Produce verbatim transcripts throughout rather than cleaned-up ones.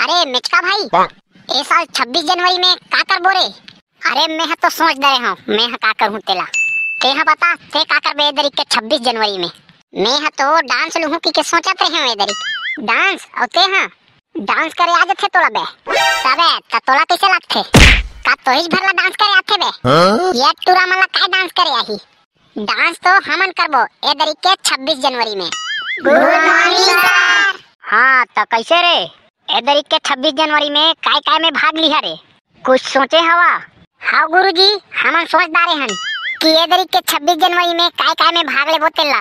ए मेचका भाई, ए साल छब्बीस जनवरी में का करबो रे? अरे मैं ह तो सोच डरे हंव, मैं ह का करहूं तेला। तेंह बता, तें का करबे ए दरी के छब्बीस जनवरी में? मैं ह तो डांस लुहूं कहिके सोचत रहे हंव ए दरी। डांस? अउ तेंह डांस करे आ जथे तोला बे? तबे त तोला कइसे लगथे? का तोहिच भर ला डांस करे आथे बे? ये टूरा मन ला काय डांस करे आही? डांस तो हमन करबो ए दरी के छब्बीस जनवरी में। गुड मॉर्निंग सर। हां, त कइसे रे? ए दरी के छब्बीस जनवरी में काय काय में भाग लिहा रे? कुछ सोचे हवा? हां गुरुजी, हमन सोच डारे हन कि ए दरी के छब्बीस जनवरी में काय काय में भाग लेबो तेला।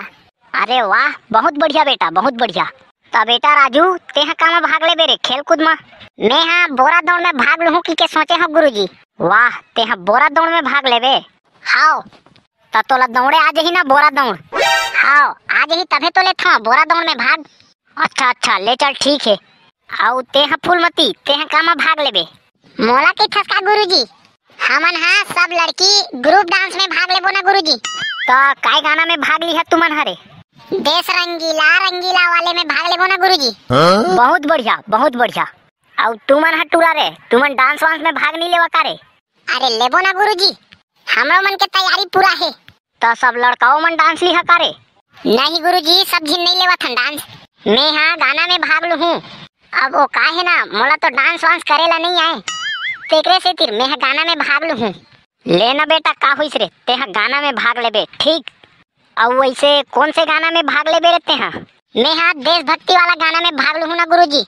अरे वाह, बहुत बढ़िया बेटा, बहुत बढ़िया। त बेटा राजू, तेंह का में भाग लेबे रे, खेलकूद में? मैं ह बोरा दौड़ में भाग लुहूं कहिके सोचे हंव गुरुजी। वाह, तेंह बोरा दौड़ में भाग लेबे? हाव। त तोला दौड़े आ जही ना बोरा दौड़? हाव, आ जही तभे तो लेथंव बोरा दौड़ में भाग। अच्छा अच्छा, ले चल, ठीक हे। अउ तेंह फूलमती, तेंह का में भाग लेबे? मोला कहिथस का गुरुजी? हमन ह सब लड़की ग्रुप डांस में भाग लेबो ना गुरुजी। त काय गाना में भाग लिहा तुमन ह रे? देश रंगीला रंगीला वाले में भाग लेबो ना गुरुजी। बहुत बढ़िया, बहुत बढ़िया। अउ तुमन ह टूरा रे, तुमन डांस वांस में भाग नइ लेवा का रे? अरे लेबो ना गुरुजी, हमरो मन के तैयारी पूरा हे। त सब लड़काओ मन डांस लिहा का रे? नहीं गुरुजी, सब झिन नइ लेवत हन डांस। मैं ह गाना में भाग लुहूं। अब ओ का हे ना, मोला तो डांस वांस करे ला नइ आय, तेकरे सेतिर मैं ह गाना में भाग लुहूं। ले ना बेटा, का होइस रे, तेंह गाना में भाग लेबे, ठीक। अउ वइसे कोन से गाना में भाग लेबे रे तेंह? मैं ह देशभक्ति वाला गाना में भाग लुहूं ना गुरुजी।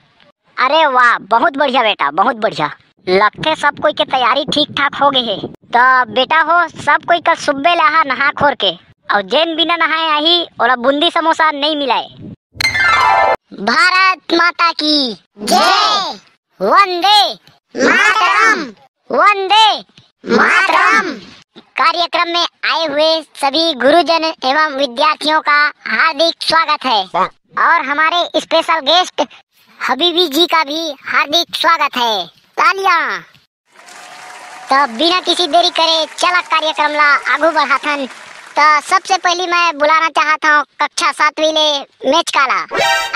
अरे वाह, बहुत बढ़िया बेटा, बहुत बढ़िया। लगथे सब कोई के तैयारी ठीक ठाक हो गे हे। त बेटा हो, सब कोई कल सुब्बे ले आहा नहा खोर के, अउ जेन बिना नहाए आही, ओला बूंदी समोसा नइ मिलाए। भारत माता की जय। वंदे मातरम। वंदे मातरम। कार्यक्रम में आए हुए सभी गुरुजन एवं विद्यार्थियों का हार्दिक स्वागत है और हमारे स्पेशल गेस्ट हबीबी जी का भी हार्दिक स्वागत है। तालियां। त बिना किसी देरी करे चला कार्यक्रम ला आगू बढ़ाथन। त सबसे पहली मैं बुलाना चाहत हंव कक्षा सातवीं ले मेचका ला।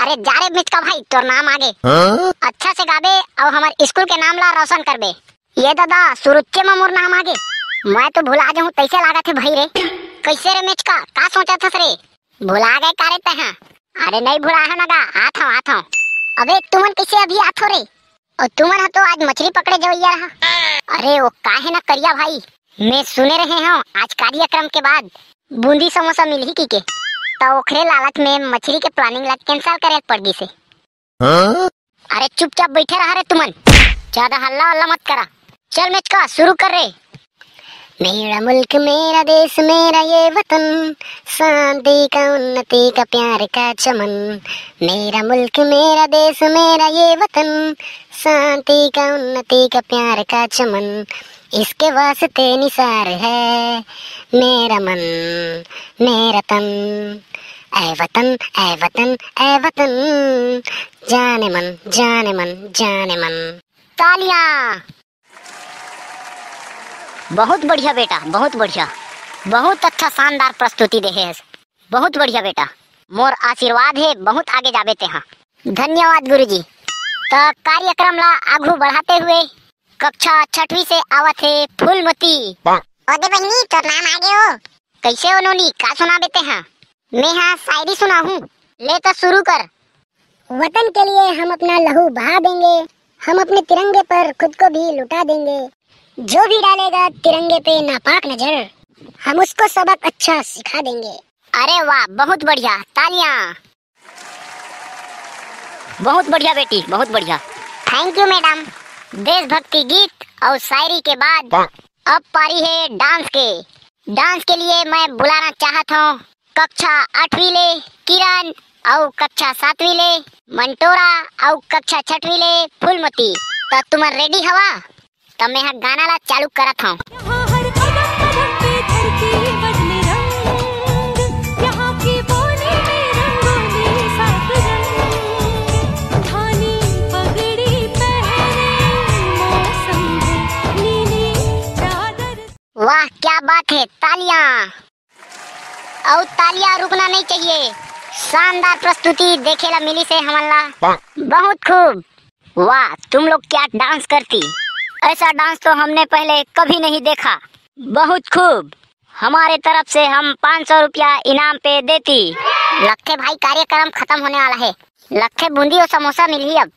अरे जा रे मेचका भाई, तोर नाम आगे। हाँ? अच्छा से गाबे अउ हमर स्कूल के नाम ला रोशन करबे। ये दादा, सुरुच्चे म मोर नाम आगे। मैं तो भुला जाहूं तइसे लागत हे भाई रे। कइसे रे मेचका, का सोचत हस रे? भुला गे का रे तैं ह? अरे नइ भुलाए हंव ना गा, आत हंव, आत हंव। अबे तुमन कइसे अभी आत हो रे? अउ तुमन ह तो आज मछली पकड़े जवइया रहा। अरे ओ का हे ना करिया भाई, मैं सुने रहे हंव आज कार्यक्रम के बाद बूंदी समोसा मिलही कहिके, त ओखरे लालच में मछली के प्लानिंग ला कैंसिल करे ल पड़ गिस हे। हाँ? अरे चुपचाप बइठे रहा रे तुमन, ज्यादा हल्ला वल्ला मत करा। चल मेचका, शुरू कर रे। मेरा मुल्क मेरा देश मेरा ये वतन, शांति का उन्नति का प्यार का चमन। मेरा मुल्क मेरा देश मेरा ये वतन, शांति का उन्नति का प्यार का चमन। इसके वास्ते निसार है मेरा मन, मेरा तन। ऐ वतन, ऐ वतन, ऐ वतन, जाने मन, जाने मन, जाने मन। तालियां। बहुत बढ़िया बेटा, बहुत बढ़िया, बहुत अच्छा शानदार प्रस्तुति देहे हस। बहुत बढ़िया बेटा, मोर आशीर्वाद हे, बहुत आगे जाबे तेहा। धन्यवाद गुरुजी। त कार्यक्रम ला आगू बढ़ाते हुए कक्षा छठवीं से आवत हे फूलमती। ओदे बहिनी, तोर नाम आगे हो। कइसे हो नोनी, का सुनाबे तेहा? मैं हा शायरी सुनाहूँ। ले त शुरू कर। वतन के लिए हम अपना लहू बहा देंगे, हम अपने तिरंगे पर खुद को भी लुटा देंगे। जो भी डालेगा तिरंगे पे नापाक नजर, हम उसको सबक अच्छा सिखा देंगे। अरे वाह, बहुत बढ़िया, तालियां। बहुत बढ़िया बेटी, बहुत बढ़िया। Thank you madam. देशभक्ति गीत अउ शायरी के बाद अब पारी हे डांस के। डांस के लिए मैं बुलाना चाहत हंव कक्षा आठवीं ले किरण अउ कक्षा सातवीं ले मंटोरा अउ कक्षा छठवीं ले फूलमती। त तुमन रेडी हवा? त मैं ह गाना ला चालू करत हंव। यहाँ हर कदम कदम पे धरती बदले रंग, यहाँ की बोली में रंगोली सात रंग, धानी पगड़ी पहने मौसम है नीली चादर। वाह, क्या बात है, तालियां। अउ तालियां रुकना नहीं चाहिए। शानदार प्रस्तुति देखे ला मिलिस हे हमन ला। बहुत खूब। वाह, तुम लोग क्या डांस करती, ऐसा डांस तो हमने पहले कभी नहीं देखा। बहुत खूब, हमारे तरफ से हम पाँच सौ रुपया इनाम पे देती। लखे भाई, कार्यक्रम खत्म होने वाला है। लखे बूंदी और समोसा मिलही अब।